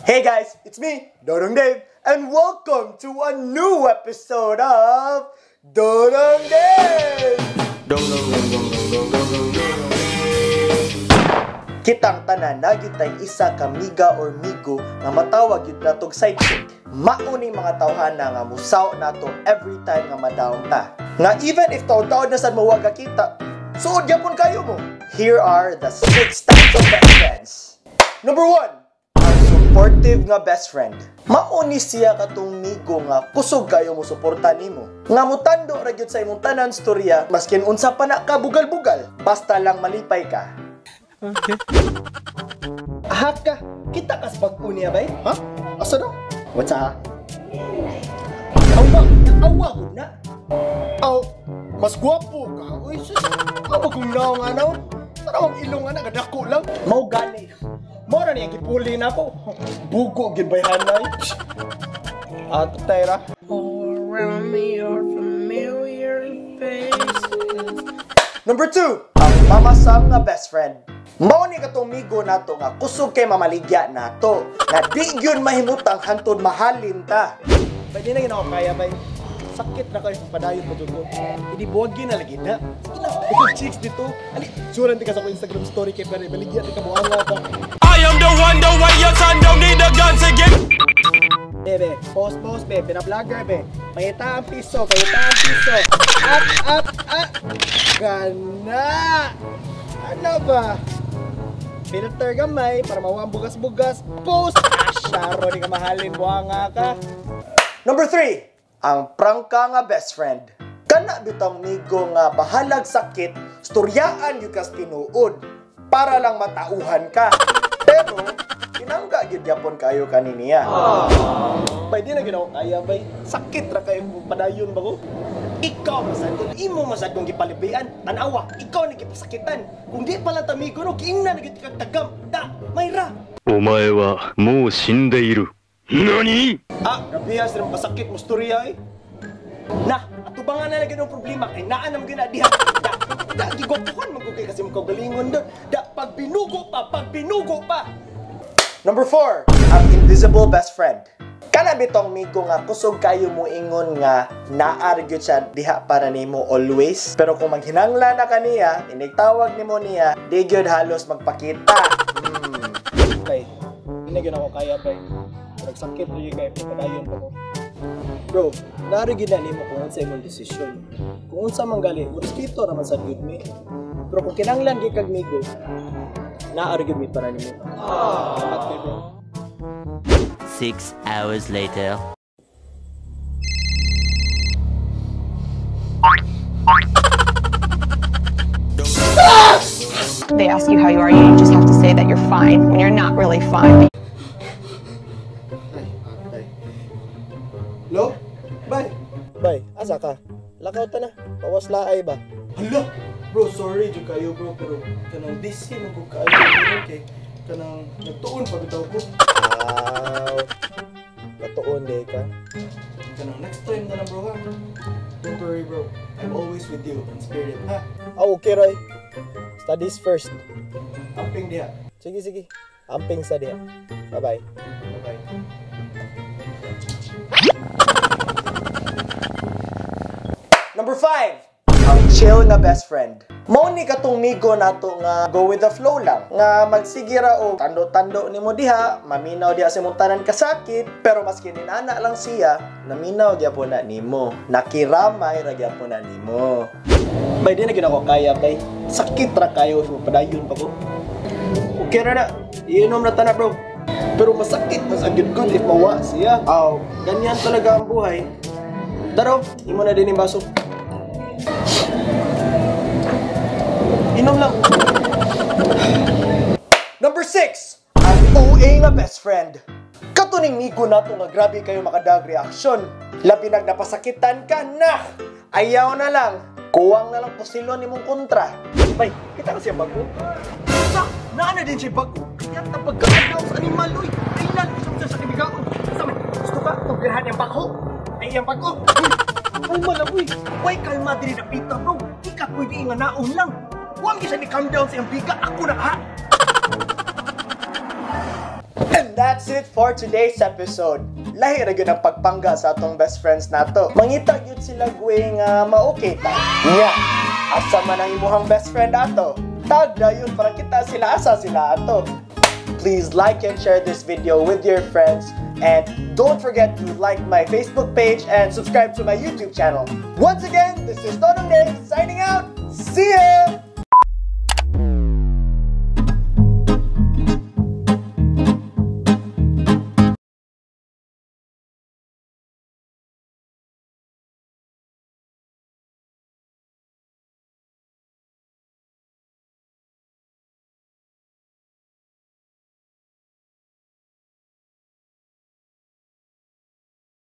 Hey guys, it's me, Dodong Dave, and welcome to a new episode of Dodong Dave! Dong dong dong dong dong dong dong dong dong. Kitang tanan naa gyud tay isa ka miga or migo nga matawag gyud natog sidekick. Mao ning mga tawhana nga musaw nato every time nga ma-down ta. Nga even if taod-taod na sad mo wa kita, suod gyapon kayo mo. Here are the six types of best friends. Number 1, ang supportive nga best friend. Mao ni siya katong migo nga kusog kayo mo suporta nimo. Nga mutando ra gyud sa imong tanan storya maskin unsa pa na ka bugal-bugal, basta lang malipay ka. Okay. Haka, kita kas bag-o niya bay? Ha? Asa daw? What's up? Awa, awa gud na. Aw, mas gwapo ka. Uy, sus. Awa kung naong ano. Tara ang ilong ana, gadako lang. Mao gani. Mao na niya gipuli na ako. Bugo gid bay hanay. Ato tayra. All around me are familiar faces. Number 2, ang mamasam nga best friend. Mao ni katong migo nato nga kusog kay mamaligya nato. Nga di gyud mahimutang hantod mahalin ta. Bay, di na gid ako kaya bay. Sakit na kayo padayon mo ko. Hindi buwagin na lagi na. Sige na, ikaw chicks dito. Ali, suran di ka sa akong Instagram story kay pero baligya di ka buanga ba. I am the one, the way your son don't need a gun to get. Bebe, post post be, pina-vlogger be. Pangita ang piso, pangita ang piso. Up, up, up. Gana. Ano ba? Filter gamay para mawa ang bugas-bugas. Post. Asyaro di ka mahalin buanga ka. Number 3, ang prangka nga best friend. Kana bitong migo nga bahalag sakit, storyaan gyud kas tinuod para lang matauhan ka. Pero tinangga gyud gyapon kayo kaniniya. Bay, di na gid ako kaya bay. Sakit ra kayo padayon ba ko? Ikaw masad kung imo masad kung gipalibian, tanawa, ikaw ni gipasakitan. Kung di pala tamigo no, giingnan na gyud kag tagam. Da, mayra. お前はもう死んでいる。何 Ah, grabe sila makasakit mo storya eh. Na, atubangan na lagi ng problema kay naa naman gyud na diha. Da, da gigwapuhan man gud kay kasi mo kaugalingon doon. Da, pag binugo pa, pag binugo pa. Number 4, ang invisible best friend. Kana bitong migo nga kusog kayo mo ingon nga naa ra gyud siya diha para nimo always. Pero kung maghinangla na kaniya, inigtawag nimo niya, di gyud halos magpakita. Bay, hindi na gyud ako kaya bay. Nagsakit ra gyud kayo padayon pa ko. Bro, naa gyud na nimo kung unsa imong desisyon. Kung unsa man gali, mo respeto ra man sa gyud mi. Pero kung kinahanglan gyud kag migo, naa ra gyud mi para nimo. Salamat kay bro. 6 hours later. They ask you how you are, you just have to say that you're fine when you're not really fine. Ay, atay. Lo? Bay. Bay, asa ka? Lakaw ta na. Pawas laay ba? Hala! Bro, sorry jud kayo bro, pero kanang busy man ko kaayo kay kanang nagtuon pa bitaw ko. Aw. Natuon day ka. Kanang next time na lang bro ha. Don't worry bro. I'm always with you in spirit ha. Ah, okay Roy. Studies first. Amping diha. Sige, sige. Amping sa diha. Bye-bye. Bye-bye. Number 5, ang chill nga best friend. Mao ni katong migo nato nga go with the flow lang. Nga magsige ra og tando-tando nimo diha, maminaw diha sa imong tanan kasakit, pero maski ninana lang siya, naminaw gyapon na nimo. Nakiramay ra gyapon na nimo. Bay, di na gyud ako kaya, bay. Sakit ra kayo, so padayon pa ko. Okay ra na. Iinom na ta na, bro. Pero masakit, mas ang good if mawa siya. Aw, ganyan talaga ang buhay. Daro, imo na din yung baso. Inom lang. Number 6, ang OA nga best friend. Katuning migo nato nga grabe kayo makadag reaksyon. Labi nag napasakitan ka na. Ayaw na lang. Kuwang na lang pusilon nimong kontra. Bay, kita kasi ang bago. Sa, naana din siya bago. Kaya tapagkaadaw sa animal, uy. Ay, nalagay siya sa kimigaon. Sa man, gusto ka? Tuglahan yung bako. Ay, yung bago. Uy, kalma lang, uy. Uy, kalma din na pita, bro. Di ka pwede nga naon lang. Huwag siya ni calm down sa iyong biga. Ako na, ha? And that That's it for today's episode. Lahi ra gyud ang pagpangga sa atong best friends nato. Mangita gyud sila gwing ma-okay ta. Nya, asa man ang imuhang best friend ato? Tag dayon para kita sila asa sila ato. Please like and share this video with your friends and don't forget to like my Facebook page and subscribe to my YouTube channel. Once again, this is Tonong Dave signing out. See ya!